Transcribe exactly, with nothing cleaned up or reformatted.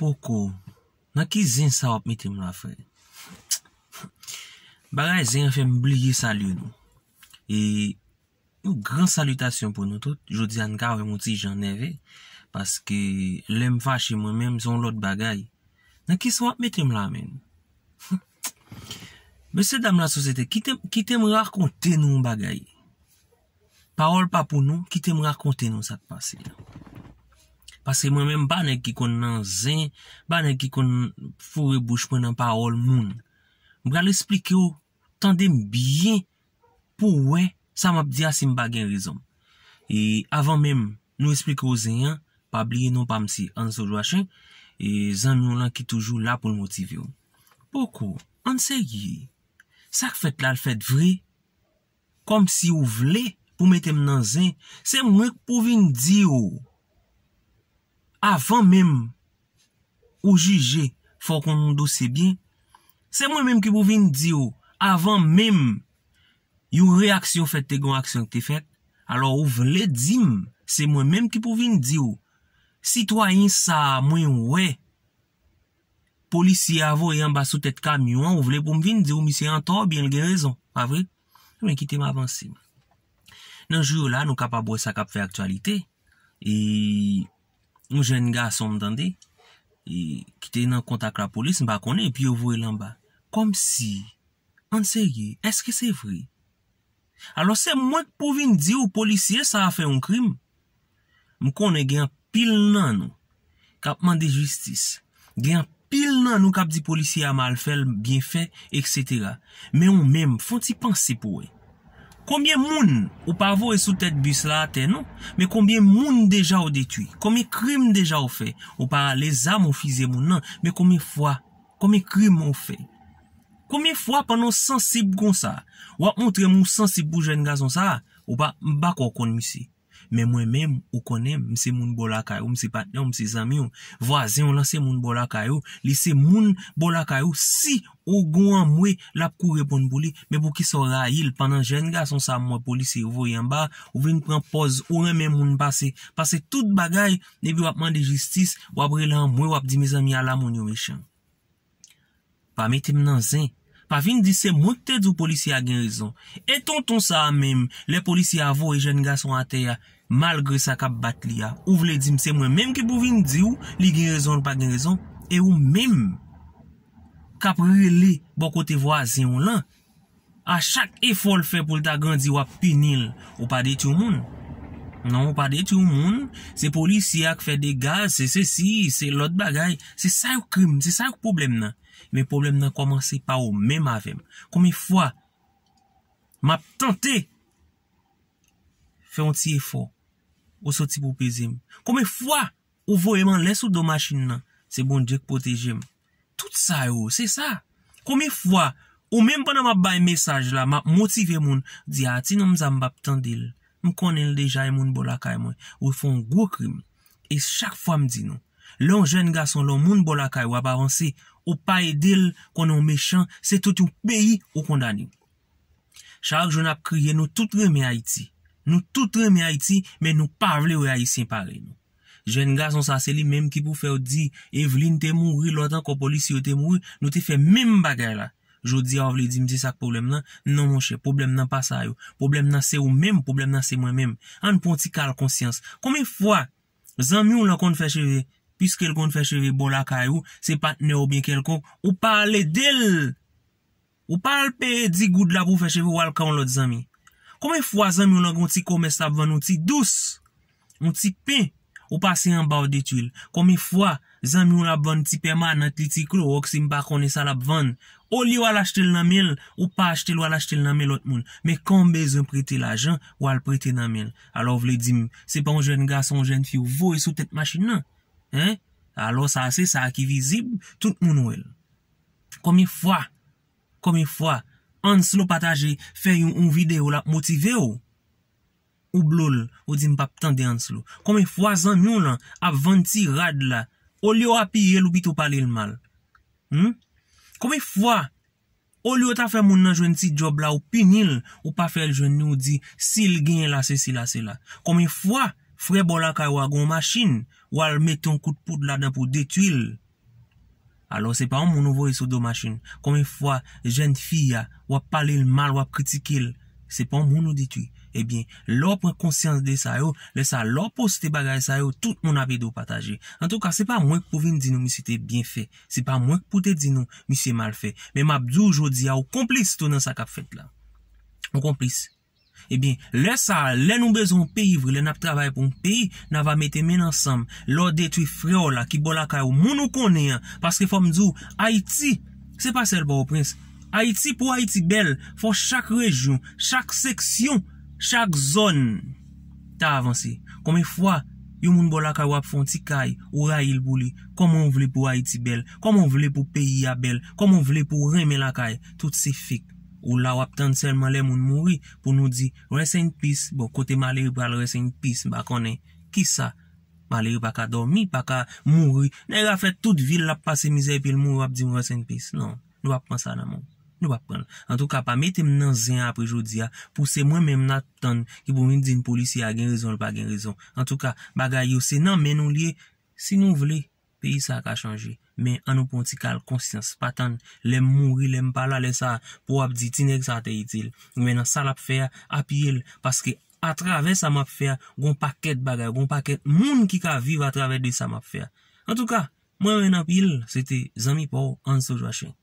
Poko. Nan ki zen sa w ap mete m la, frè? Bagay zen an fè m bliye salye nou. E yon gran salitasyon pou nou tout. Jodi a n ka wè m yon ti jan nève. Paske lè m fache mwen menm, se yon lòt bagay. Nan ki sa w ap mete m la menm? Mesye dam lasosyete, kite, kite m rakonte nou yon bagay. Pawòl pa pou nou, kite m rakonte nou sa k pase a. Paske mwen menm m pa nèg ki konn nan zen, m pa nèg ki konn foure bouch mwen nan pawòl moun. M pral esplike w, tande m byen pou w wè sa m ap di a si m pa gen rezon. E avan menm nou esplike w zen an, pa bliye non pa m se Anso Joachin, e zanmi w lan ki toujou la pou l motive w. Poko, ann serye. Sa k fèt la, l fèt vre. Kòmsi ou vle pou mete m nan zen, se mwen k pou vin di w. Avan menm ou jije, fò w konn yon dosye byen. Se mwen menm ki pou vin di w, avan menm yon reyaksyon fèt, te gen yon aksyon ki te fèt. Alò, ou vle di m, se mwen menm ki pou vin di w, sitwayen sa a, mwen wè polisye a voye anba sou tèt kamyon an, ou vle pou m vin di w misye antò oubyen l gen rezon, pa vre? Ebyen, kite m avanse. Nan jou yo la, nou kapab wè sa k ap fè aktyalite. E yon jèn gason, m tande, e ki te nan kontak lapolis, m pa konnen, epi yo voye l anba. Kòmsi, ann serye, èske se vre? Alò, se mwen k pou vin di w polisye sa a fè yon krim. M konnen gen anpil nan nou k ap mande jistis. Gen anpil nan nou k ap di polisye a mal fè l, byen fè, etsetera. Men ou menm, fè yon ti panse pou w wè. Konbyen moun ou pa voye sou tèt bis la atè non, men konbyen moun deja w detwi? Konbyen krim deja w fè? Ou pa rale zam ou fize moun nan, men konbyen fwa, konbyen krim ou fè? Konbyen fwa pandan w sansib konsa, w ap montre m ou sansib pou jèn gason sa a, ou pa, m pa kwè w konn misye. Men mwen menm, ou konnen m, m se moun bò lakay ou, m se patnè w, m se zanmi w. Vwazen w lan se moun bò lakay ou, li se moun bò lakay ou. Si ou gen yon anmwe, l ap kou reponn pou li. Men poukisa w rayi l pandan jèn gason sa a m wè polisye yo voye anba, ou vin pran pòz ou renmen moun pase, pase tout bagay, epi w ap mande jistis, w ap rele anmwe, w ap di mezanmi ala moun yo mechan. Pa mete m nan zen. Pa vin di se mwen k te di w polisye a gen rezon. E tonton sa a menm, lè polisye a voye jèn gason atè a, malgre sa k ap bat li a, ou vle di m se mwen menm ki pou vin di w li gen rezon, li pa gen rezon? E ou menm k ap rele bò kote vwazen w lan, a chak efò l fè pou l ta grandi, w ap pini l. Ou pa detwi moun. Non, ou pa detwi moun. Se polisye a k fè dega, se sesi, se lòt bagay. Se sa yo krim, se sa yo pwoblèm nan. Men pwoblèm nan kòmanse pa ou menm avè m. Konbyen fwa m ap tante fè yon ti efò, ou soti pou peze m? Konbyen fwa ou voye m anlè sou do machin nan? Se Bondye k pwoteje m. Tout sa yo, se sa. Konbyen fwa, ou menm pandan m ap bay mesaj la, m ap motive moun, di a ti nonm sa m p ap tande l. M konnen l deja e moun bò lakay mwen. Ou fè yon gwo krim. E chak fwa m di nou, lè yon jèn gason, lè yon moun bò lakay ou ap avanse, ou pa ede l, konnen w mechan, se tout yon peyi ou kondane. Chak jou n ap kriye, nou tout renmen Ayiti. Nou tout renmen Ayiti, men nou pa vle wè Ayisyen parèy nou. Jèn gason sa, se li menm ki pou fè w di, Eveline te mouri, lòt ankò polisye yo te mouri, nou te fè menm bagay la. Jodi a, w vle di m se sa k pwoblèm nan? Non, monchè, pwoblèm nan pa sa yo. Pwoblèm nan se ou menm, pwoblèm nan se mwen menm. Ann pran yon ti kal konsyans. Konbyen fwa zanmi w lan konn fè cheve, piske l konn fè cheve bò lakay ou, se patnè w oubyen kèlkonk, ou pa al ede l? Ou pa al peye di goud la pou w fè cheve, w al kay yon lòt zanmi. Konbyen fwa zanmi w lan gen yon ti komès l ap vann yon ti dous, yon ti pen, ou pase anba w detwi l? Konbyen fwa zanmi w lan ap vann ti pèmanant li, ti klowòks li, m pa konnen sa l ap vann, olye w al achte l nan men l, ou pa achte l, w al achte l nan men lòt moun? Men kan w bezwen prete lajan, w al prete nan men l. Alò w vle di m se pa yon jèn gason, yon jèn fi w voye sou tèt machin nan? Hein? Alò sa se sa ki vizib, tout moun wè l. Konbyen fwa, konbyen fwa Anslo pataje, fè yon, yon videyo l ap motive w, ou blo l, ou di m p ap tande Anslo? Konbyen fwa zanmi w lan ap vann ti rad la, olye w apiye l, ou pito pale l mal? Hmm? Konbyen fwa, olye w ta fè moun nan jwenn ti djòb la, ou pini l, ou pa fè l jwenn li, ou di si l genyen la, se sila, sela? Konbyen fwa frè bò lakay ou a gen yon machin, w al mete yon kout poud ladan pou w detwi l? Alò, se pa yon moun ou voye sou do machin. Konbyen fwa jèn fi a, w ap pale l mal, w ap kritike l? Se pa yon moun ou detwi. Ebyen, lè w pran konsyans de sa yo, lè sa, lè w poste bagay sa yo, tout moun ap ede w pataje. Antouka, se pa mwen k pou vin di nou misye te byen fè. Se pa mwen k pou te di nou misye mal fè. Men m ap di w jodi a, ou konplis tou nan sa k ap fèt la. Ou konplis. Ebyen, lè sa a, lè nou bezwen yon peyi vre, lè n ap travay pou yon peyi, n a va mete men n ansanm. Lè w detwi frè w la, ki bò lakay ou, moun ou konnen an, paske fò m di w, Ayiti, se pa sèl Pòtoprens. Ayiti, pou Ayiti bèl, fò chak rejyon, chak seksyon, chak zòn ta avanse. Konbyen fwa yon moun bò lakay ou ap fè yon ti kay, ou rayi l pou li? Kòman w vle pou Ayiti bèl? Kòman w vle pou peyi a bèl? Kòman w vle pou w renmen lakay? Tout se fake. Ou la w ap tann sèlman lè moun mouri pou nou di, "Rest in peace." Bon, kote malere pral rest in peace, m pa konnen. Kisa? Malere pa ka dòmi, pa ka mouri. Nèg la fè tout vi l, l ap pase mizè epi l mouri, w ap di m, "Rest in peace." Non, nou p ap pran sa nan men w. Nou p ap pran l. Antouka, pa mete m nan zen apre jodi a pou se mwen menm n ap tann ki pou vin di n polisye a gen rezon, l pa gen rezon. Antouka, bagay yo se nan men nou l ye. Si nou vle, peyi sa a ka chanje. Men ann nou pran yon ti kal konsyans. Pa tann lè m mouri, lè m pa la, lè sa a pou w ap di ti nèg sa a te itil. Men nan sa l ap fè a, apiye l. Paske atravè sa m ap fè a, gon pakèt bagay, gon pakèt moun ki ka viv atravè de sa m ap fè a. Antouka, mwen renmen anpil, se te zanmi pa w, Anso Joachim.